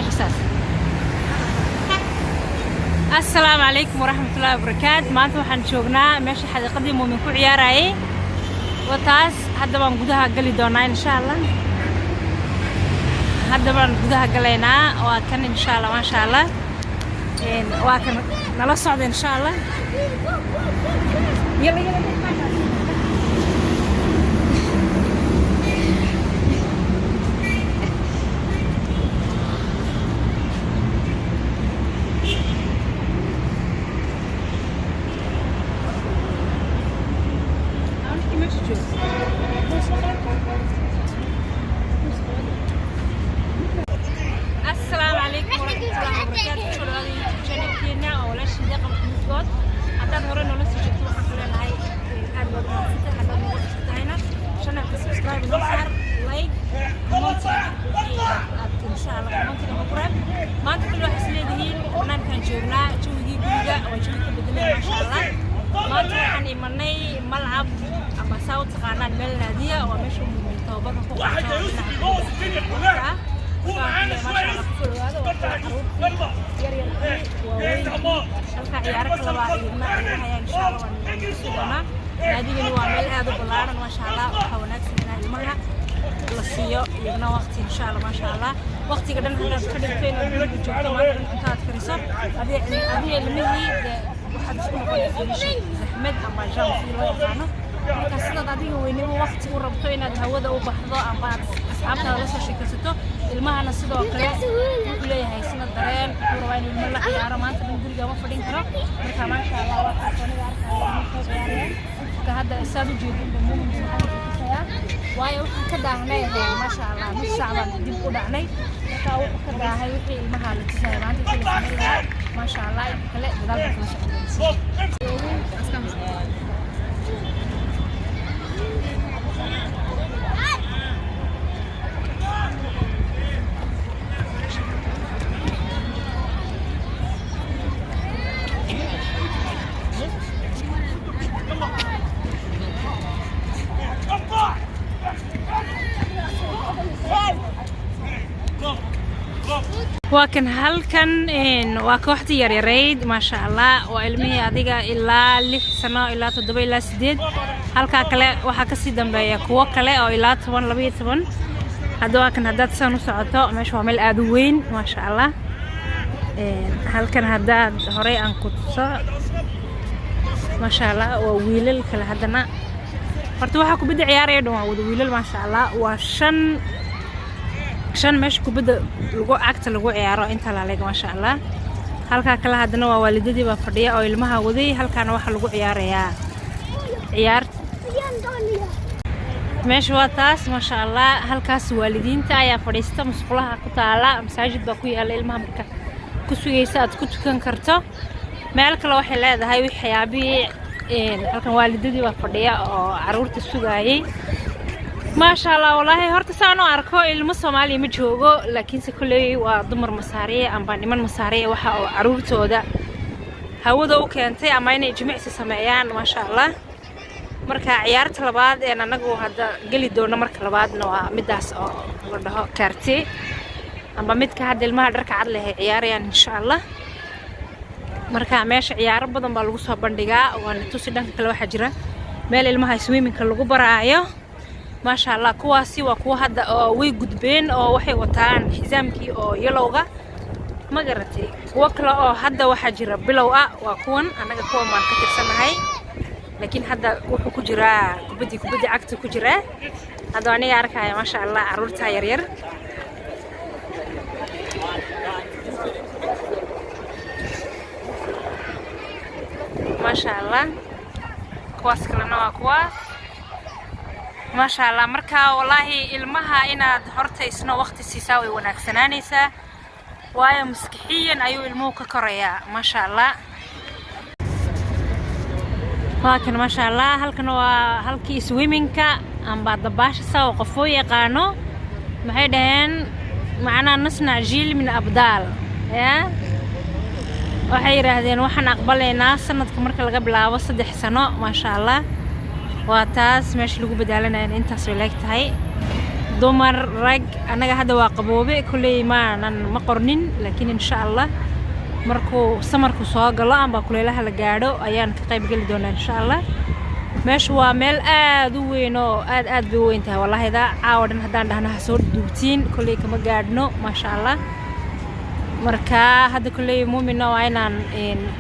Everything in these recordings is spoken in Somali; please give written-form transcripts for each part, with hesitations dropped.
Meesha saas. Assalaamu calaykum waraxmatullaahi wabarakaat. Maanta waxaan joognaa meesha xadiiqadii Muumin ku ciyaarayay. Waa taas. Hadda baan gudaha gali doonaa, insha Allah. Hadda baan gudaha galaynaa. Waa kan, insha Allah, maasha Allah. Waa kan, nala socda, insha Allah. Yalla, yalla. Asalaamu calaykum waraxmatullaahi wabarakaatu. Kusoo dhawaada YouTube channelkeena oo walaashii Deeqa Maxamuud Good. Haddaad hore noola soo joogto, waxaan ku leenahay aad baad umahadsantahay. Haddaad nooga cusub tahayna, channelka subscribe noo saar, like, commentiga aad, insha Allah, commentiga nagu reeb. Maanta kale waxaa is leedihiin banaankaan joognaa, jawigii guriga waa jawi ka bedelay, maasha Allah. Maanta waxaan imanay malcab ama saa u taqaanaan meel naadiya. Waa meesha Muumin tababarka ku qaato dhinaca kubadda ah. Halka ciyaaro kale baa iyadna lagu hayaa, insha Allah, waan tusi doonaa. Naadigani waa meel aad u ballaaran, maasha Allah. Waxaa wanaagsan inaa ilmaha la siiyo iyagna waqti, insha Allah, maasha Allah. Waqtiga dhan haddaad ka dhigto inaad guriga joogto, maanta dhan cunto aad kariso, adiga ilmihii dee waxaad isku noqonaysaa zaxmad ama jam sidii loo yaqaano. Marka sidaad adiga weynimo waqti u rabto inaad hawada u baxdo ama aad asxaabtaada la soo sheekaysato, ilmahana sidoo kale wuxuu leeyahay sina dareen, wuxuu rabaa inuu ilmo la ciyaaro. Maanta dhan guriga ma fadhin karo. Marka maasha Allah, waa kaas aniga arkaya ilmo soo ciyaarayaan. Marka hadda saad u jeedin ba Muumin maxaa tusayaa, waayo waxaan ka daahnay ahayd, maasha Allah, nus saac baan dib u dhacnay. Marka wuxuu ka daahay wixii ilmaha la tusaya maanta, wixii la samayn lahaa, maasha Allah. Inta kale gadaal baa kala socon. Waa kan halkan, waa kooxdii yaryarayd, maasha Allah. Waa ilmihii adiga ilaa 6 sano, ilaa 7, ilaa 8. Halkaa kale waxaa kasii dambeeya kuwo kale oo ilaa 10, 12. Hadda waa kan. Haddaad saan u socoto, meesha waa meel aada u weyn, maasha Allah. Halkan haddaad horey aan ku tuso, maasha Allah, waa wiilal kale. Haddana horta waxaa kubadda ciyaaraya dhan waa wada wiilal, maasha Allah. Waa shan shan meesha kubadda lagu cagta lagu ciyaaro inta laaleeg, maasha Allah. Halkaa kale haddana waa waalidadii baa fadhiya oo ilmaha waday. Halkaana waxaa lagu ciyaarayaa ciyaar. Meesha waa taas, maasha Allah. Halkaas waalidiinta ayaa fadhiista. Musqulaha ku taala, masaajid baa ku yaala, ilmaha marka ku sugaysa aad ku tukan karto. Meel kale waxay leedahay waxyaabihii. Halkan waalidadii baa fadhiya oo caruurta sugaayay, maasha Allah. Wallaahi horta saan u arko ilmo Soomaaliya ma joogo, laakiinse kolley waa dumar Masaariye amba niman Masaariye waxa oo caruurtooda hawada u keentay ama inay jimicsi sameeyaan, maasha Allah. Marka ciyaarta labaad een anagu hadda geli doono marka labaadna waa midaas oo la dhaho kaarte amba midka hadda ilmaha dharka cad leh ay ciyaarayaan, insha Allah. Marka meesha ciyaaro badan baa lagu soo bandhigaa, waana tusi. Dhanka kale waxaa jira meel ilmaha swimmingka lagu baraayo, maasha Allah. Kuwaasi waa kuwa hadda oo way gudbeen oo waxay wataan xisaamkii oo yellowga, ma garatay? Kuwo kale oo hadda waxaa jira bilow ah, waa kuwan. Annaga kuwan baan ka tirsanahay, laakiin hadda wuxuu ku jiraa kubaddii cagta ku jiraa hadda. Aniga arkaya, maasha Allah, carruurta yaryar. Maasha Allah. Kuwaas kalena waa kuwaas, maasha Allah. Marka wallaahi ilmaha inaad horta isna waqti siisaa way wanaagsanaanaysaa, waayo maskixiyan ayuu ilmuhu ka korayaa, maasha Allah. Waa kan, maasha Allah. Halkan waa halkii swimmingka amba dabaasha saa oo qofoo yaqaano. Maxay dhaheen? Macnaa "نصنع جيل من أبطال" ya waxay yidhaahdeen. Waxaan aqbalaynaa sanadka marka laga bilaabo 3 sano, maasha Allah. Waa taas meesha lagu badaalanaya, intaas way leeg tahay. Dumar, rag, annaga hadda waa qaboobe. Kolley maanan ma qornin, laakiin insha Allah markuu summerku soo galo amba kuleelaha la gaadho ayaan ka qayb geli doonaa, insha Allah. Meeshu waa meel aad u weyn oo aad aad bay u weyn tahay. Wallahida caawa dhan haddaan dhahno ha soo duubtiin, kolley kama gaadhno, maasha Allah. Marka hadda kolley Muumina waa inaan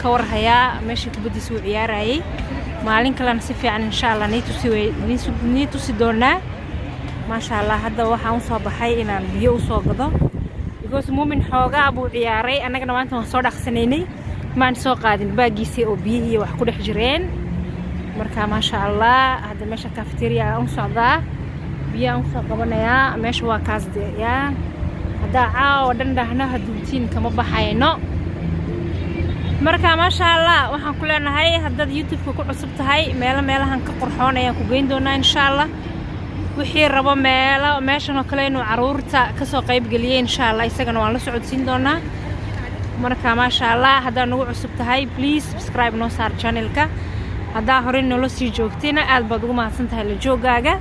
ka warhayaa meeshii kubaddiisa uu ciyaarayay. Maalin kalena si fiican, insha Allah, nii tusi doonaa, maasha Allah. Hadda waxaan usoo baxay inaan biyo usoo gado because Muumin xoogaa buu ciyaaray. Annagana maanta waan soo dhaqsanaynay, maan soo qaadin baagiisii oo biyihii wax ku dhex jireen. Marka maasha Allah, hadda meesha cafeteria aan u socdaa, biyo aan usoo qabanayaa. Meesha waa kaas dee. Yaa haddaa caawa dhan dhahno haduutiin, kama baxayno. Marka maasha Allah, waxaan ku leenahay, haddaad YouTube-ka ku cusub tahay, meelo meelahan ka qurxoon ayaan ku geyn doonaa, insha Allah. Wixii rabo meelo meeshan oo kale inuu caruurta kasoo qayb geliyay, insha Allah, isagana waan la socodsiin doonaa. Marka maasha Allah, haddaad nagu cusub tahay, please subscribe noo saar channelka. Haddaa horey noola sii joogtayna, aad baad ugu mahadsan tahay la joogaaga.